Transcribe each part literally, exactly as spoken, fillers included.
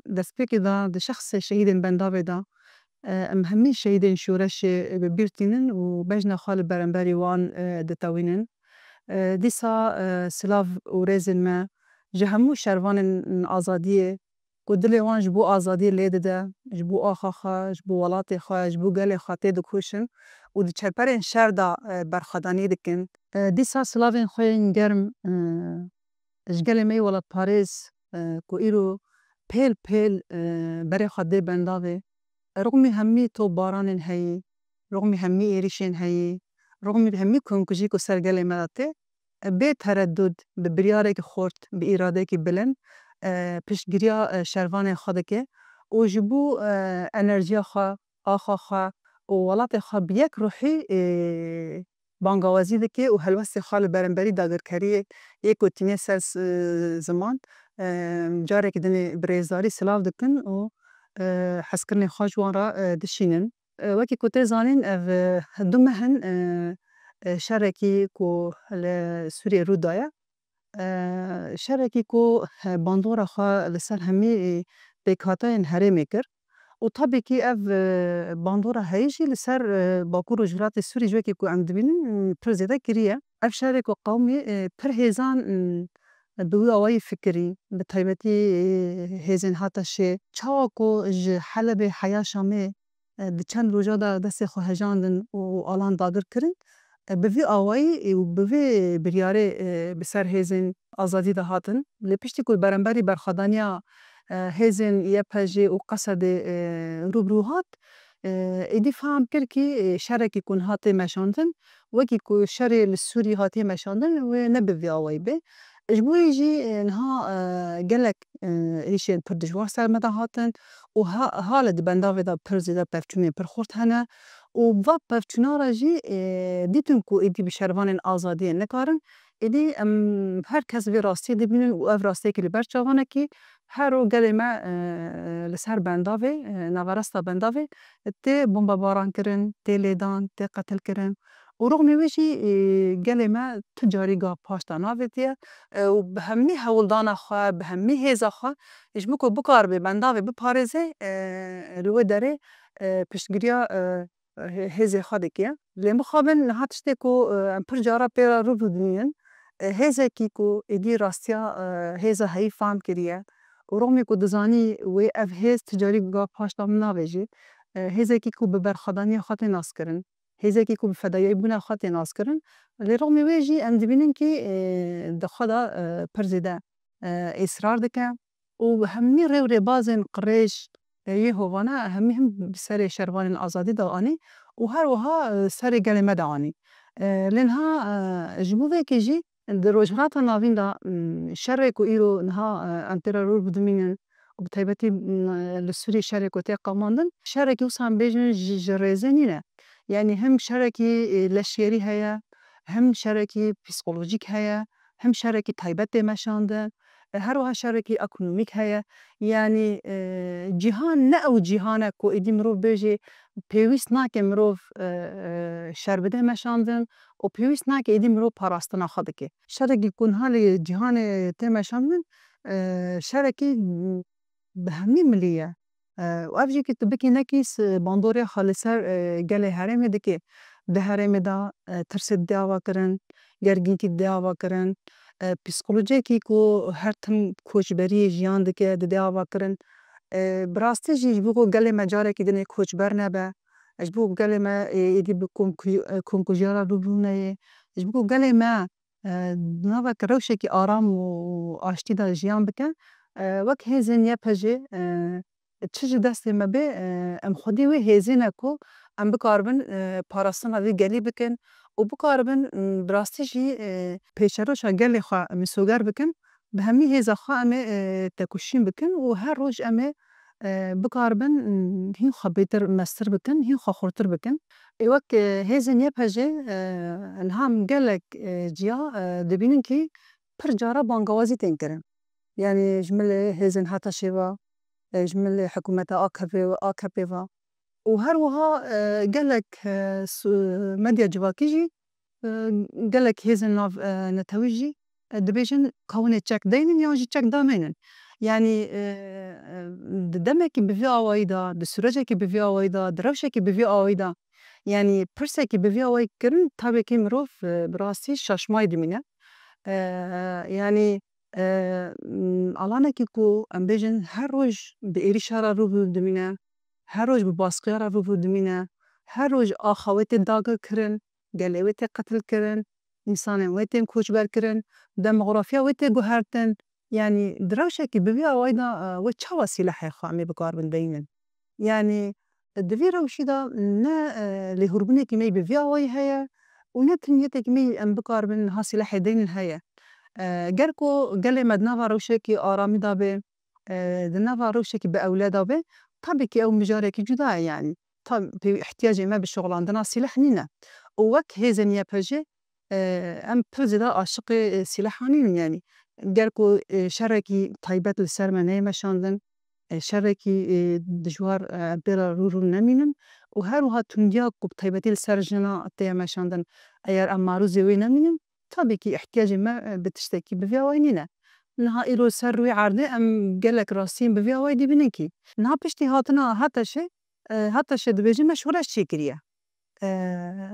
destpêkê de di şexsê şehîdên Bendavê de, e, em hemî şehîdên şoreşê bi bîr tînin û bejna xwe li beramberî wan, e, ditewînin. E, dîsa, e, silav û rêzên me ji hemû şervanên azadiyê ku dilê wan ji bo azadiyê lê dide, ji bo axa xwe, ji bo welatê xwe, ji bo gelê xwe tê dikoşin û di çeperên şer de, e, berxwedanî dikin. E, dîsa silavên xwe yên germ, e, ji gelê me yê welatparêz, e, ku îro pêl pêl, e, berê xwe dê Bendavê. Rixmî hemî topbaranên heyî, rixmî hemî êrîşên heyî, rixmî hemî komkujî ku ser gelê me de tê, bê teredûd, bi biryarekî xurt, bi îradeyekî bilind, e, piştgiriya, e, şervanên xwe dike û ji bo, e, enerjiya xwe, axa xwe û welatê xwe bi yek ruhî, e, bangawazî dike û helwestê xwe li beramberî dagirkeriyê yê ku tîne ser s-, ziman, e, carekî din ê bi rêzdarî silav dikin û, e, hezkirinê xwe ji wan re, e, dişînin. E, wekî ku tê zanîn, ev, e, du meh in, e, e, şerekî ku li Sûriyê rû daye, e, şerekî ku, e, bandora xwe li ser hemî pêkhateyên herêmê kir û tabî kî ev, e, bandora heyî jî li ser, e, Bakur û Rojhilatê Sûrî ji wekî ku em dibînin, e, pir zêde kiriye. Ev şerê ku qewmî, e, pir hêzan, e, bi wî awayî fikirî, bi taybetî, e, hêzên Hataşê, çawa ku ji Helebê heya Şamê e, di çend roja de destê xwe hejandin û alan dagir kirin, e, bi vî awayî, e, û bi vî biryarê, e, bi ser hêzên azadî de hatin. Lê piştî ku beramberî berxwedaniya, e, hêzên Y P G û Qesedê, e, rû bi rû hat, e, êdî fam kir kî, e, şerekî ku niha tê meşandin, wekî ku şerê li Sûrî hatiye meşandin, wê ne bi vî awayî be. Ji bo wê jî, e, niha, e, gelek, e, êrîşên pir dijwar ser me de hatin û ha-, hale di Bendavê de pir zêde pevçûnên pir xurt hene û va pevçûna re jî, e, dîtin ku êdî bi şervanên azadiyê nikarin. Êdî em her kes vê rastiyê dibînin û ev rastiyekî li ber çavan e kî her roj gelê me, e, li ser Bendavê, e, naverasta Bendavê tê bombebaran kirin, tê lêdan, tê qetil kirin. Û rixmî wê jî, e, gelê me tu carî gav paş de navêtiye, e, û bi hemî hewldana xwe, bi hemî hêza xwe, ji bo ku bikaribe Bendavê biparêze, e, li wê derê, e, piştgiriya, e, hê-, hêzê xwe dike. Lê mixabin niha tiştê ku, e, em pir cara pê re rû bi rû dibînin, e, hêzekî ku êdî rastiya, e, hêza heyî fam kiriye û rixmî ku dizanî wê ev hêz tu carî gav paş de min navêjî, e, hêzekî ku bi berxwedaniya xwe tê naskirin, hêzekî ku bi fedayîbûna xwe tê naskirin. Lê rixmî wê jî em dibînin kî, e, di xwe de, e, pir zêde, e, îsrar dike û hemî rê û rêbazên qirêj, e, yê hovane hemî him bi serê şervanên azadî de anî û her wiha, e, serê gelê me de anî. E, lê niha, e, ji bo vê yekê jî di Rojhilata Navîn de, m, şerê ku îro niha, e, em pê re rû bi dimînin, û bi taybetî, m, li Sûriyê şerê ku tê qewimandin, şerekî wisa em bêjin ji, ji rêzê nîne. Yanî him şerekî, e, leşkerî heye, him şerekî psîkolojîk heye, him şerekî taybet tê meşandin, e, her wiha şerekî ekonomîk heye. Yanî, e, cîhan ne ew cîhan e ku êdî mirov bêjê pêwîst nake mirov, e, e, şer bide meşandin û pêwîst nake êdî mirov parastina xwe dike. Şerekî ku niha li cîhanê tê meşandin, e, şerekî bi hemî milî ye. E, û ev jî ki tu bikî nekî s-, bandorê xwe li ser, e, gelê herêmê dike. Di herêmê de, e, tirsê dide ava kirin, gergîntî dide ava kirin, e, psîkolojiyekî ku her tim koçberiyê jiyan dike dide ava kirin. E, bi rastî jî ji bo ku gelê me carekî dinê koçber nebe, ji bo ku gelê me, e, êdî bi komku-, e, komkujiya re rû bi rû neyê, ji bo ku gelê me e, di navek rewşekî aram û aştî de jiyan bike. E, wek hêzên Y P G, e, çi ji destê me bê, e, em xwedî wê hêzê ne ku em bikaribin, e, parastina vî gelî bikin û bikaribin, m, bi rastî jî, e, pêşerojha gelê xwe misoger bikin. Bi hemî hêza xwe em ê, e, tekoşîn bikin û her roj em ê, e, bikaribin, m, hîn xwe bêtir mestir bikin, hîn xwe xurtir bikin. Ê wek, e, hêzên Y P G, e, niha em gelek, e, ciya, e, dibînin kî pir cara bangawazî tên kirin. Yanî ji milê hêzên Hataşê ve, e, ji milê hikûmeta A K P ve, A K P ve û her wiha, e, gelek, e, su-, medya civakî jî, e, gelek hêzên nav, e, netewî jî, e, dibêjin ka hûn ê çek deynin yan jî çek dameynin. Yanî, e, e, di demekî bi vî awayî de, di sûrecekî bi vî awayî de, di rewşekî bi vî awayî de, yanî pirsekî bi vî awayî kirin, tabî kî mirov, e, bi rastî şaşmayî dimîne. E, yanî, e, m, alanekî ku em bêjin her roj bi êrîşa re rû bi rû dimîne, her roj bi baskiya re rû bi rû dimîne, her roj axa wê tê dagirkirin, gelê wê tê qetilkirin, însanên wê tên koçberkirin, demografiya wê tê guhertin. Yanî di rewşekî bi vî awayî de, e, wê çawa sîlehê xwe em ê bi kar bin deynin? Yanî di vî rewşî de ne, e, lêhûrbûnekî me yî bi vî awayî heye û ne tinyetekî me yî em bi kar bin niha sîlehê deynin heye. E, ger ku gelê me di nava rewşekî aramî de be, e, di nava rewşekî bi ewle de be, tabî kî ew mijarekî cuda ye yanî. Tab-, pê-, ihtiyacê me bi şixulandina sîleh nîne. Û wek hêzên Y P G, e, em pir zêde aşiqê, e, sîleha nînin yanî. Ger ku, e, şerekî taybet li ser me neyê meşandin, e, şerekî, e, dijwar, e, em pê re rû rû nemînin û her wiha tundiya ku bi taybetî li ser jina tê meşandin, eger em marûzê wê nemînin, tabî kî ihtiyacê me, e, bi tiştekî bi vî awayî nîne. Niha îro ser rûyê erdê em gelek rastiyên bi vî awayî dibînin kî. Niha piştî hatina H T Şê, e, H T Ş dibêje me şoreş çêkiriye. E,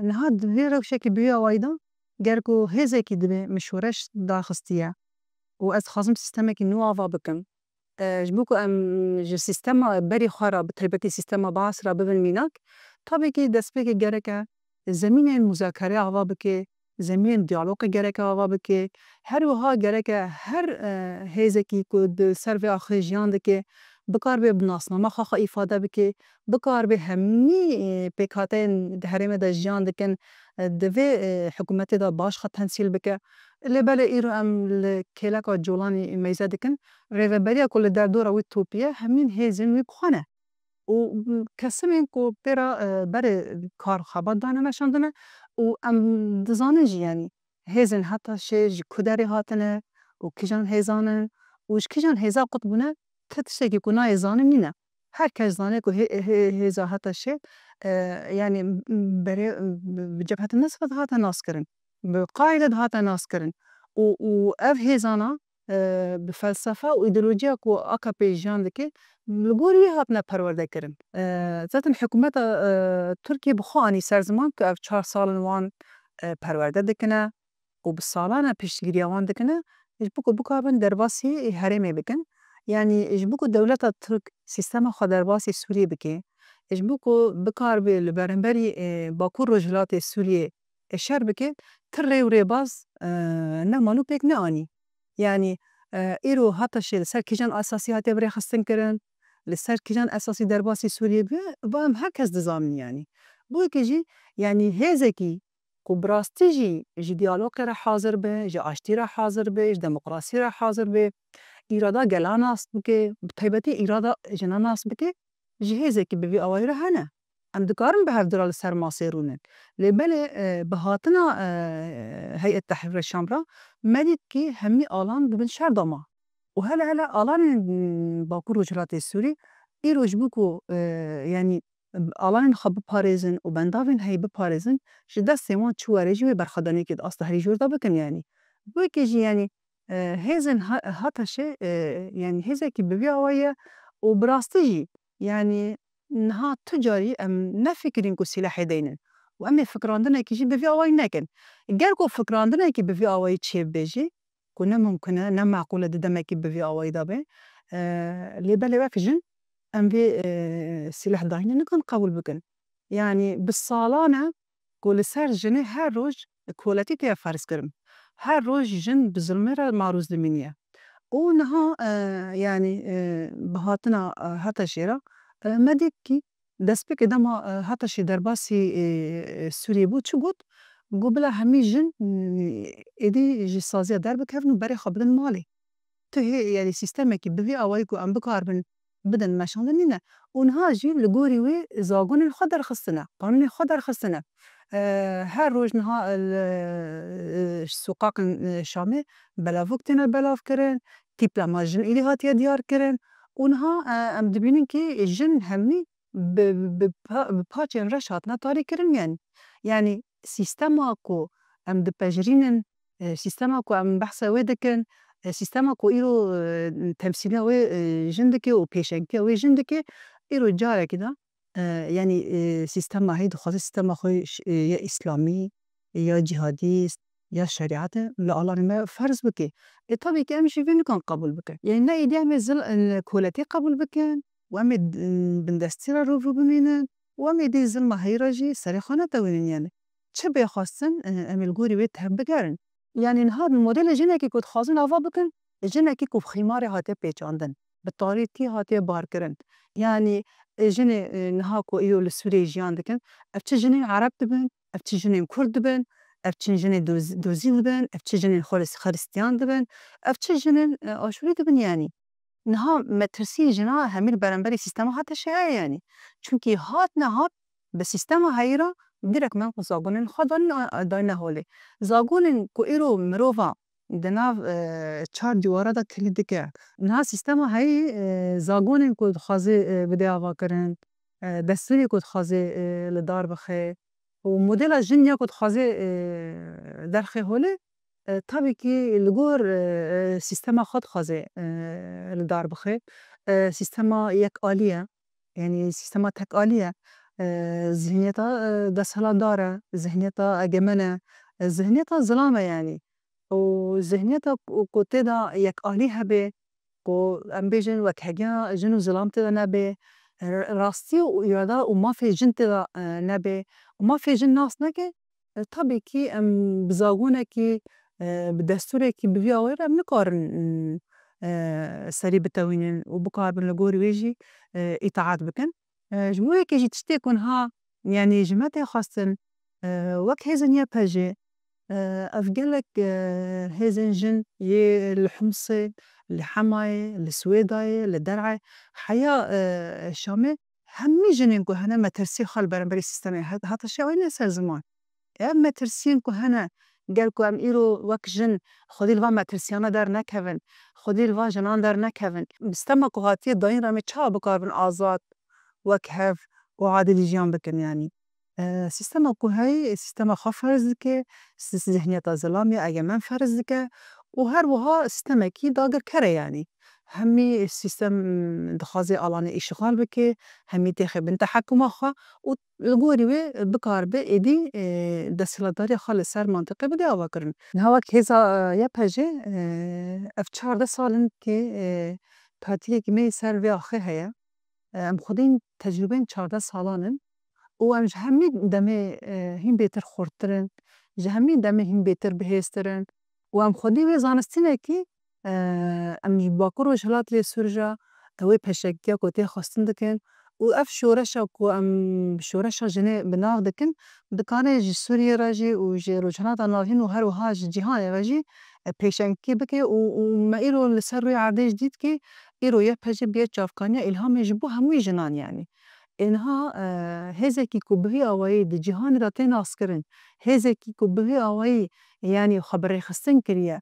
niha di vê rewşekî bi vî awayî de ger ku hêzekî divê min şoreş daxistiye û ez dixwazim sîstemekî nû ava bikim. E, ji bo ku em ji sîstema berî xwe re, bi taybetî sîstema Baas re bibin mînak, tabî kî destpêkê gereke zemînên muzakere ava bike, zemînên diyalogê gereke ava bike. Her wiha gereke her, e, hêzekî ku di ser vê axê jiyan dike, bikaribe bi nasnama xwe xwe îfade bike, bikaribe hemî, e, pêkhateyên di herêmê de jiyan dikin, e, di vê, e, hikûmetê de baş xwe temsîl bike. Lê belê îro em li kêleka Colanî meyze dikin, rêveberiya ku li derdora wî topiye, hemîn hêzên wî bi xwe ne. Û kesimên ku pê re, e, berê kar xebat dane meşandine û em dizanin jî, yanî hêzên H T Şê ji ku derê hatine û kîjan hêzan in û ji kîjan hêza qut bûne, ti tiştekî ku nayê zanin nîne. Her kes zane ku hê-, hê-, hêza H T Şê, e, yanî berê, bi, bi Cebhet Nesr dihate naskirin, bi Qaîde dihate naskirin û, û ev hêzana, e, bi felsefe û îdeolojiya ku A K P jiyan dike, li gor wî hatine perwerde kirin. E, zaten hikûmeta, e, Tirkiyê bi xwe anî ser ziman ku ev çar sal in wan, e, perwerde dikine û bi salan e piştgiriya wan dikine, ji bo ku bikaribin derbasî herêmê bikin. Yanî ji bo ku dewleta Tirk sîstema xwe derbasî Sûriyê bike, ji bo ku bikaribe li beramberî, e, Bakur Rojhilatê Sûriyê, e, şer bike, ti rê û rêbaz, e, ne mal û pêk neanî. Yanî, e, îro H T Şê li ser kîjan esasî hatiye birêxistin kirin, li ser kîjan esasî derbasî Sûriyê bûye, va em her kes dizanin yanî. Bo yekê jî, yanî hêzekî ku bi rastî jî ji diyalogê re hazir be, ji aştî re hazir be, ji demokrasî re hazir be, îrada gela nas bike, bi taybetî îrada jina nas bike, ji hêzekî bi vî awayî re hene. Em dikarin bi hevdu re li ser masê rûnin. Lê belê, e, bi hatina, e, Heyet Tehrîr Şam re me dît kî hemî alan di bin şer de ma. Û hele hele alanên, m, Bakur Rojhilatê Sûrî îro ji bo ku, e, yanî, alanên xwe biparêzin û bendavên heyî biparêzin, ji destê wan çû were jî wê berxwedaniyekê di asta herî jor de bikin, yanî. Bo yekê jî, yanî, e, hêzên ha-, H T Şê, e, yanî hêzekî bi vî awayî ye û bi rastî jî, yanî niha tu carî em nefikirîn ku sîlehê deynin û em ê fikirandinekî jî bi vî awayî nekin. Ger ku fikirandinekî bi vî awayî çêbibe jî, ku ne mumkin e, ne meqûl e di demekî bi vî awayî de be. E, lê belê wek jin em vê, e, sîleh dayînê nikan qebûl bikin. Yanî bi salan e ku li ser jinê her roj koletî tê ferz kirin. Her roj jin bi zulmê re marûz dimîniye. Û niha, e, yanî, e, bi hatina, e, H T Şê re, e, me dît kî destpêkê dema, e, H T Şê derbasî, e, Sûriyê bû, çi got? Got bila hemî jin, e, êdî ji saziya derbikevin û berê xwe bidin malê. Tu hê, yanî sîstemekî bi vî awayî ku em bikaribin bidin meşandin nîne. Û niha jî li gorî wê zagonên xwe derxistine, qanûnên xwe derxistine. E, her roj niha, e, li, e, soqaqên, e, Şamê belavok têne belavkirin, tîpla me jin êdî hatiye diyarkirin. Û niha, e, em dibînin kî jin hemî bi, bi, bi pa-, bi paçên reş hatine tarî kirin, yanî. Yanî sîstema ku em dipejirînin, e, sîstema ku em behsa wê dikin, E, sîstema ku îro, e, temsîliya wê, e, jin dike û pêşengtiya wê jin dike, îro carekî de, e, yanî, e, sîstema heyî dixwaze sîstema xwe ş-, e, ya îslamî, ya cîhadîst, ya şerîetê li alanê me ferz bike. E, tabî ki em jî vê nikan qebûl bikin. Yanî ne êdî em ê zil-, e, koletî qebûl bikin û em ê, e, bindestî re rû bi rû bimînin û em êdî zilma heyî re jî serê xwe netewînin yanî. Çi bê xwestin, e, em ê li gorî wê tev bigerin. Yanî niha modela jinekî ku dixwazin ava bikin, jinekî ku bi xîmarê hatiye pêçandin, bi tarîtî hatiye barkirin. Yanî, e, jinê, e, niha ku îro li Sûriyeyê jiyan dikin, ev çi jinên Ereb dibin, ev çi jinên Kurd dibin, ev çi jinê Duz-, Duzî dibin, ev çi jinên Xris-, Xiristiyan dibin, ev çi jinên, e, Aşûrî dibin yanî. Niha metirsiyên jina hemî li beramberî sîstema HTŞ'ê ye yanî. Çunkî hat nehat bi sîstema heyî re direkt me zagonên xwe dayne, dayne holê. Zagonên ku îro mirova di nav, e, çar dîwara de kilît dike. Niha sîstema heyî, e, zagonên ku dixwaze, e, bide avakirin, e, destûrê ku dixwaze, e, li dar bixe û modela jin ya ku dixwaze, e, derxe holê, e, tabî kî li gor, e, e, sîstema xwe dixwaze, e, li dar bixe. E, sîstema yekalî ye. Yanî sîstema tekalî ye. E, zihniyeta, e, desthilatdar e, zihniyeta egemen e, e, zihniyeta zilam e yanî. Û zihniyeta ku, ku tê de yekalî hebe, ku em bêjin wekhegiya jin û zilam tê de nebe, r-, rastî û îrada û mafê jin tê de, e, nebe û mafê jin nas neke, e, tabî kî em bi zagonekî, e, bi destûrekî bi vî awayî re em nikarin, e, serî bitewînin û bikaribin li gorî wê jî, e, îtaet bikin. E, ji bo yekê jî tiştê ku niha, yanî ji me tê xwestin, e, wek hêzên YPJ'ê, e, ev gelek, e, hêzên jin yê li Humsê, li Hemayê, li Swêdayê, li Der'ê, heya, e, Şamê, hemî jinên ku hene metirsiyê xwe li beramberî sîstemê hat-, HTŞ'ê awayîne ser ziman. Ev metirsiyên ku hene, ger ku em îro wek jin xwedî li van metirsiyana dernekevin, xwedî li van jinan dernekevin, sîstema ku hatiye dayîn re em ê çawa bikaribin azad, wek hev û adilî jiyan bikin yanî. E, sîstema ku heyî, sîstema xwe ferz dike, si-, zihniyeta zilamê egemen ferz dike û her wiha sîstemekî dagirker e yanî. Hemî sîstem dixwaze alanê îşxal bike, hemî têxe bin tehekuma xwe û li gorî wê bikaribe êdî, e, desthilatdariya xwe li ser mantiqê bide avakirin. Niha wek hêza, e, YPJ'ê, e, ev çardeh sal in kê, e, pratîkekî me yê ser vê axê heye. E, em xwedî tecrûbeyên çardeh salan in û em ji hemî demê, e, hîn bêtir xurttir in, ji hemî demê hîn bêtir bihêztir in û em xwedî wê zanistînekî, e, em ji Bakur Rojhilat lê Sûrja, e, wê pêşengtiya ku tê xwestin dikin û ev şoreşa ku em şoreşa jinê bi nav dikin, dikare ji Sûriyê re jî û ji Rojhilata Navîn û her wiha ji cîhanê re jî, e, pêşengtî bike û, û me îro li ser rûyê erdê jî dît kî îro YPJ bûye çavkaniya îlhamê ji bo hemû jinan yanî. Ê niha, e, hêzekî ku bi vî awayî di cîhanê de tê naskirin, hêzekî ku bi vî awayî yanî xwe bi rêxistin kiriye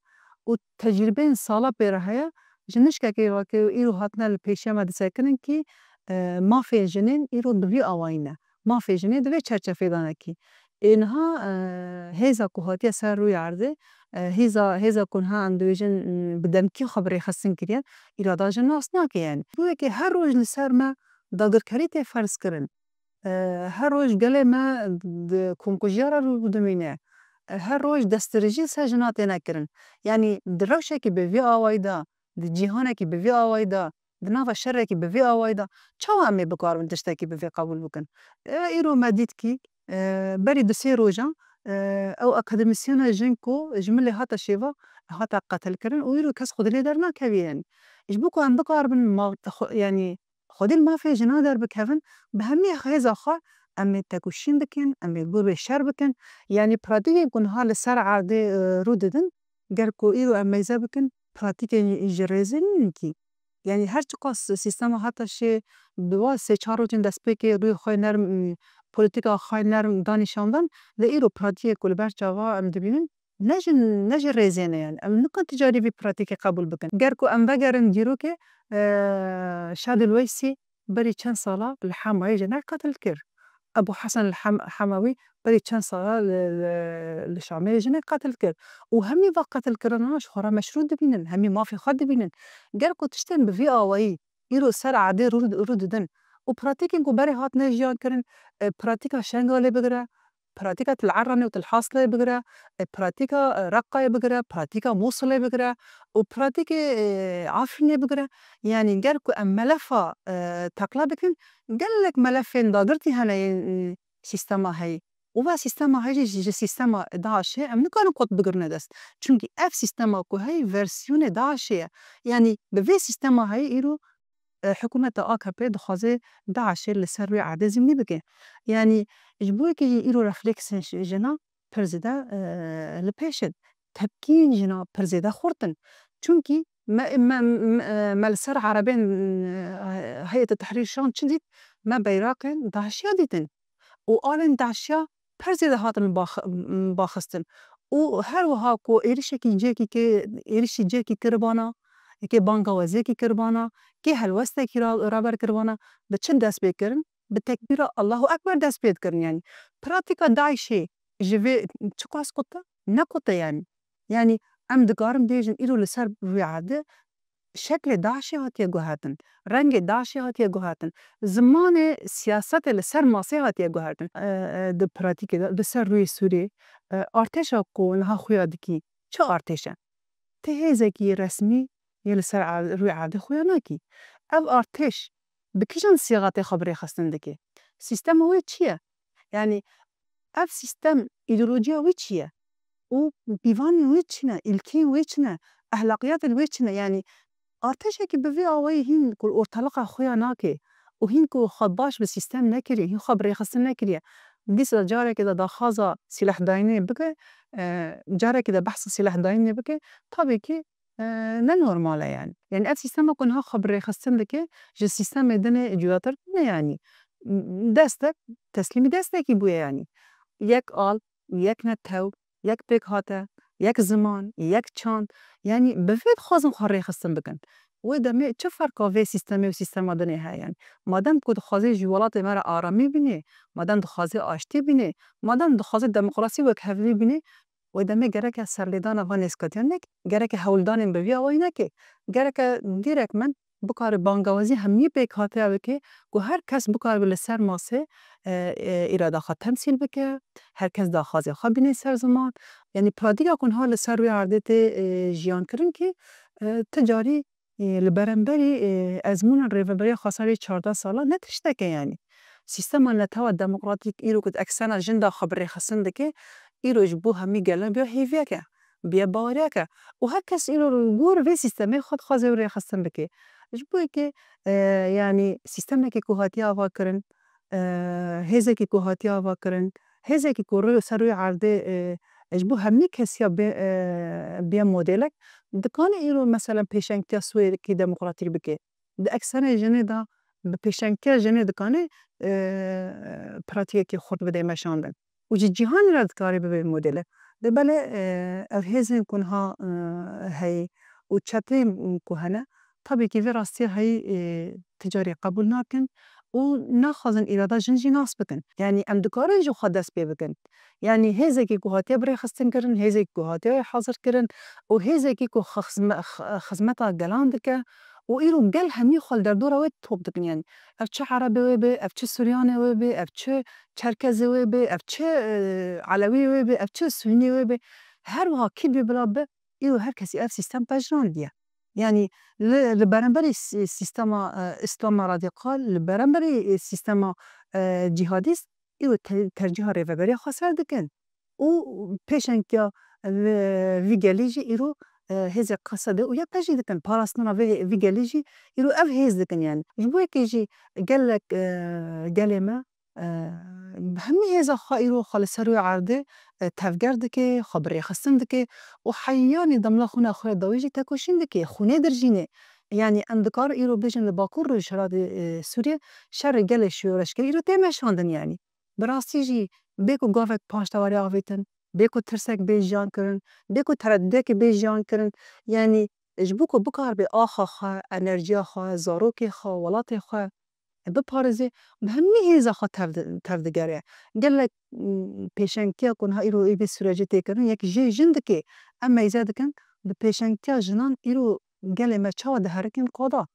û tecrûbeyên sala pê re heye, ji nişkekê ve ku îro hatine li pêşiya me disekirin kî, e, mafê jinên îro di vî awayî ne. Mafê jinê di vê çerçevê de ne kî. Ê niha, e, hêza ku hatiye ser rûyê erdê, e, hêza, hêza ku niha em dibêjin, m, bi demkî xwe bi rêxistin kiriye, îrada jin nas nake yanî. Rûyekê her roj li ser me dagirkerî tê ferzkirin. E, her roj gelê me di komkujiya re rû dimîne. E, her roj destdirêjî ser jina têne kirin. Yanî di rewşekî bi vî awayî de, di cîhanekî bi vî awayî de, di nava şerekî bi vî awayî de, çawa em ê bikaribin tiştekî bi vî qebûl bikin? E, îro me dît kî, e, berî du sê rojan, e, ew akademîsyena jin ku ji min lê hate şêva, hate qetilkirin û îro kes xwe dilê dernakevî yanî. Ji bo ku em bikaribin ma-, xwe, yanî xwedî li mafê jina derbikevin, bi hemî hêza xwe em ê tekoşîn bikin, em ê li gor wê şer bikin. Yanî pratîkên ku niha li ser erdê, e, rû didin, ger ku îro em meyze bikin, pratîkên ji rêzê nînin kî. Yanî her çiqas sîstema HTŞ'ê bi wa sê çar rojên destpêkê rûyê xwe nerm, polîtîka xwe nerm da nîşandan, lê îro pratîkê ku li ber çava em dibînin, ne ji, ne ji rêzê ne yanî. Em nikan ti carî vî pratîkê qebûl bikin. Ger ku em vegerin dîrokê, e, Şadil Weysî berî çend sala li Hemayê jinek qetil kir. Ebû Hesen el-Hem-, Hemewî berî çend sala li, li, li Şamê jinê qetil kir. Û hemî va qetilkirina ji xwe re meşrû dibînin, hemî mafê xwe dibînin. Ger ku tiştên bi vî awayî îro ser erdê rû, rû didin û pratîkên ku berê hatine jiyan kirin, e, pratîka Şengalê bigire, pratîka Til Eranê û Til Haslê bigire, e, pratîka, e, Reqqayê bigire, pratîka Mûsilê bigire û pratîkê, e, Efrînê bigire. Yanî ger ku em melefa, e, teqla bikin, gelek melefên dagirtî hene yên, e, sîstema heyî. Û va sîstema heyî jî ji sîstema DAIŞê em nikarin qut bigirine dest. Çimkî ev sîstema ku heyî versiyonê DAIŞê ye. Yanî bi vê sîstema heyî îro, e, hikûmeta A K P dixwaze DAIŞê li ser wê erdê zînî bike. Yanî ji bo yekê jî îro reflêksên ji-, jina pir zêde, e, li pêş in. Tepkiyên jina pir zêde xurt in. Çimkî me, me, me, me li ser erebên, e, Heyet Tehrîr Şam çi dît? Me beyraqên DAIŞiya dîtin. Û alên DAIŞiya pir zêde hatin bax-, baxistin. Û her wiha ku êrişekî cihekî kê-, êrişî cihekî kiribana, yekê banga weziyekî kiribana, kê helwestekî ra-, raber kiribana, bi çi dest pê kirin? Bi tekbîra Allahu Ekber dest pê dikirin. Yanî pratîka DAIŞê ji vê çiqas qut e? Ne qut e yanî. Yanî em dikarin bêjin îro li ser rûyê erdê şeklê DAIŞê hatiye guhertin, rengê DAIŞê hatiye guhertin, zimanê siyasetê li ser masê hatiye guhertin. E, e, di pratîkê de, di ser rûyê Sûriyê, e, artêşa ku niha xuya dikî, çi artêş e? Ti hêzekî resmî yê li ser erd-, rûyê erdê xuya nakî. Ev artêş bi kîjan sîxetê xwe bi rêxistin dike? Sîstema wê çi ye? Yanî ev sîstem, îdeolojiya wê çi ye? Û pîvanên wê çi ne? Îlkên wê çi ne? Ehlaqiyatên wê çi ne? Yanî artêşekî bi vî awayî hîn ku ortaliqa xuya nake û hîn ku xwe baş bi sîstem nekiriye, hîn xwe bi rêxistin nekiriye, dîsa carekê de daxwaza sîlehdayînê bike, e, carekê de behsa sîlehdayînê bike, tabî kî e, ne normal e yanî. Yanî ev sîstema ku niha xwe bi rêxistin dike, ji sîstemê din e cudatir ne yanî. Destek, teslîmî destekî bûye yanî. Yek al, yek netew, yek pêkhate, yek ziman, yek çand. Yanî bi vê dixwazin xwe rêxistin bikin. Wê demê çi ferqa vê sîstemê û sîstema din e heye yanî? Madem ku dixwazê ji welatê me re aramî bînê, madem dixwazê aştî bînê, madem dixwazê demokrasî û wekhevî bînê, wê demê gereke serlêdana van nêzikatiyan neke, gereke hewldanên bi vî awayî neke, gereke dîrekmen bikare bangawazî hemî pêkhatiya bike ku her kes bikaribe li ser masê, e, e, îrada xwe temsîl bike, her kes daxwazê xwe bîne ser ziman. Yanî pratîka ku niha li ser wê erdê tê, e, jiyan kirin kî, e, ti carî, e, li beramberî, e, ezmûna Rêveberiya Xweser yê çardeh sala ne tiştek e yanî. Sîstema netewa demokratîk îro ku di eksena jin de xwe bi rêxistin dike, îro ji bo hemî gelan biya hêviyeke, biya baweriyeke. Û her kes îro li gor vê sîstemê xwe dixwaze wê rêxistin bike. Ji bo yekê, e, yanî sîstemekê ku hatiye avakirin, e, hêzekê ku hatiye avakirin, hêzekê ku rû-, ser rûyê erdê, e, ji bo hemî kesiya bê, e, bê modelek, dikane îro, meselen, pêşengtiya Sûriyekî demokratîk bike. Di eksenê jinê de, bi pêşengtiya jinê dikane, e, pratîkekî xurt bide meşandin. Û ji cîhanê re dikare bibe modele. Lê belê, e, ev hêzên ku niha, e, heye û çeteyên ku hene, tabî kî vê rastiya heyî, e, ti carî qebûl nakin û naxwazin îrada jin jî nas bikin. Yanî em dikarin ji xwe dest pê bikin. Yanî hêzekî ku hatiye birêxistin kirin, hêzekî ku hatiye hazir kirin û hêzekî ku xizme-, xizmeta gelan dike û îro gel hemî xwe li derdora wê top dikin. Yanî ev çi Erebê wê be, ev çi Suryanê wê be, ev çi Çerkezê wê be, ev çi, e, Elewî wê be, ev çi Sûnî wê be, her wiha kî bê bila be, îro her kesî ev sîstem pejrandiye. Yanî li, li beramberî sî-, sîstema, e, Îslama radîkal, li beramberî, e, sîstema, e, cîhadîst, îro te-, tercîha Rêveberiya Xweser dikin. Û pêşengtiya vê, vî gelî jî îro, e, hêzê Qesede û Y P G dikin. Parastina vê, vî gelî jî îro ev hêz dikin yanî. Ji bo yekê jî gelek, e, gelê me, e, hemî hêza xwe îro xwe li ser wê erdê, e, tevger dike, xwe bi rêxistin dike û heyanî demla xwîna xwe ya dawî jî tekoşîn dike, xwînê dirjînê. Yanî em dikarin îro bêjin li Bakur Rojhilatê, e, Sûriyê şerê gelê şoreşgerî îro tê meşandin yanî. Bi rastî jî bê ku gavek paşteweriya avêtin, bê ku tirsek bê jiyan kirin, bê ku teredudekê bê jiyan kirin, yanî ji bo ku bikaribe axa xwe, enerjiya xwe, zarokê xwe, welatê xwe, biparêze, bi hemî hêza xwe tev di-, tev digere. Gelek, m, pêşengtiya ku niha îro ê vê sûrecê tê kirin, yek jê jin dike, em meyze dikin, bi pêşengtiya jinan îro gelê me çawa diherikin qada?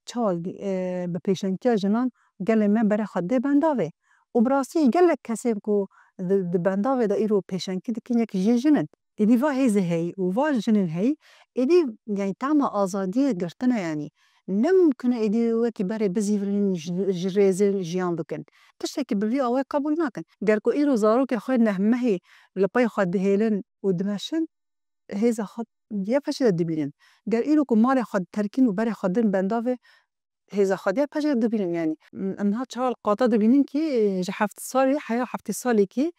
Çawa, e, bi pêşengtiya jinan gelê me berê xwe dê bendavê? Û bi rastî gelek kesên ku di, di bendavê de îro pêşengtî dikin, yek jê jin in. Êdî va hêzê heyî û va jinên heyî, êdî, yanî, tema azadiyê girtine, yanî. Ne mimkun e êdî wekî berê bizîvirîn, ji, ji rêzê jiyan bikin. Tiştekî bi vî awayî qebûl nakin. Ger ku îro zarokê xwe neh mehî li pey xwe dihêlin û dimeşin, hêza xwe YPJ'ê de dibînin. Ger îro ku malê xwe diterkîn û berê xwe din bendavê, hêza xwe YPJ'ê dibînin, yanî. Em niha çawa li qata dibînin kî, e, ji heft salî, heya heftê salî kî,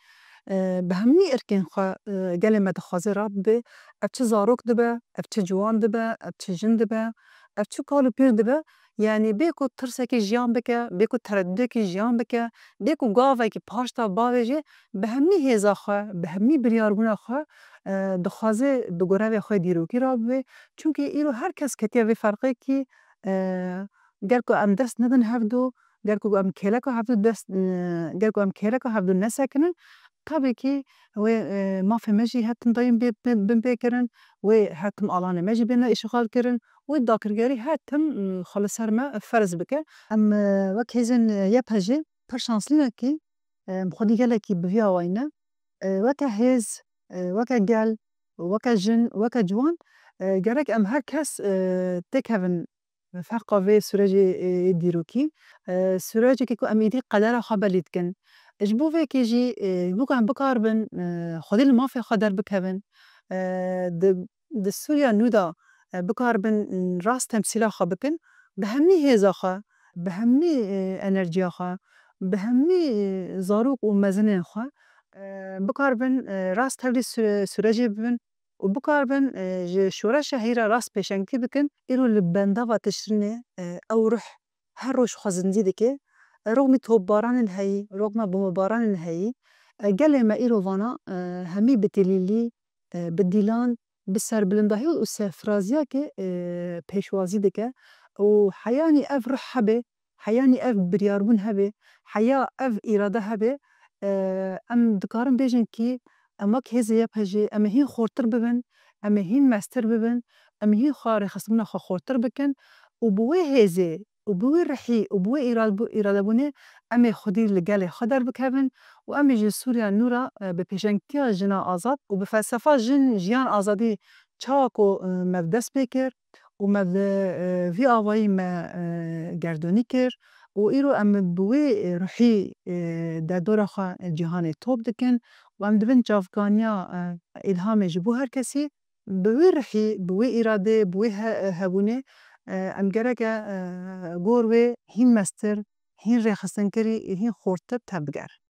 e, bi hemî irkên xwe, e, gelê me dixwaze rabibe. Ev çi zarok dibe, ev çi ciwan dibe, ev çi jin dibe, ev çi kal û pîr dibe. Yanî bê ku tirsekê jiyan bike, bê ku teredudekî jiyan bike, bê ku gavekî paşta bavêje, bi hemî hêza xwe, bi hemî biryarbûna xwe, e, dixwaze bi gorevê xwe dîrokî rabibe. Çimkî îro her kes ketiye vê ferqê kî, e, ger ku em dest nedin hevdu, ger ku em kêleka hevdu dest, e, ger ku em kêleka hevdu nesekinin, tabî kî wê, e, mafê me jî her tim dayîn bê, bê, bin pê kirin, wê her tim alanê me jî bêne îşxal kirin, wê dagirkerî her tim, e, xwe li ser me ferz bike. Em, e, wek hêzên, e, YPJ'ê pir şanslî ne kî, e, em xwedî gelekî bi vî awayî ne. E, weke hêz, e, weke gel, weke jin, weke ciwan, e, gerek em her kes, e, têkevin ferqa vê sûrecê, e, dîrokî. E, sûrecekê ku em êdî qedera xwe belî dikin. Ji bo vê yekê jî, e, ji bo ku em bikaribin, e, xwedî li mafê xwe derbikevin, e, di, di Sûriya nû de, e, bikaribin, e, rast temsîla xwe bikin, bi hemî hêza xwe, bi hemî, e, enerjiya xwe, bi hemî, e, zarok û mezinên xwe, e, bikaribin, e, rast tevlî sû-, sûrecê bibin û bikaribin, e, ji şoreşa heyî re rast pêşengtî bikin. Îro li bendava Tişrînê, e, ew ruh her roj xwe zindî dike. E, rogmî topbaranên heyî, rogma bombebaranên heyî, e, gelê me îro vana, e, hemî bi têlîlî, e, bi dîlan, bi serbilindahî û serfiraziyakê, e, pêşwazî dike û heyanî ev ruh hebe, heyanî ev biryarbûn hebe, heya ev îrade hebe, e, em dikarin bêjin kî em wek hêzê YPJ'ê em ê hîn xortir bibin, em ê hîn mestir bibin, em ê hîn xwe rêxistina xwe xortir bikin û bi wê hêzê û bi wê rihî û bi wê îrad-, îradebûnê em ê xwedî li gelê xwe derbikevin û em ê ji Sûriya nû re, e, bi pêşengtiya jina azad û bi felsefa jin, jiyan, azadî çawa ku, e, me bi dest pê kir û me bi, e, vî awayî me, e, gerdûnî kir û îro em bi wê, e, ruhî, e, derdora xwe cîhanê top dikin û em dibin çavkaniya, e, îlhamê ji bo her kesî. Bi wê rihî, bi wê îradeyê, bi wê he-, hebûnê, e, em gereke, e, gor wê hîn mestir, hîn rêxistinkirî, hîn xortir tevbigerin.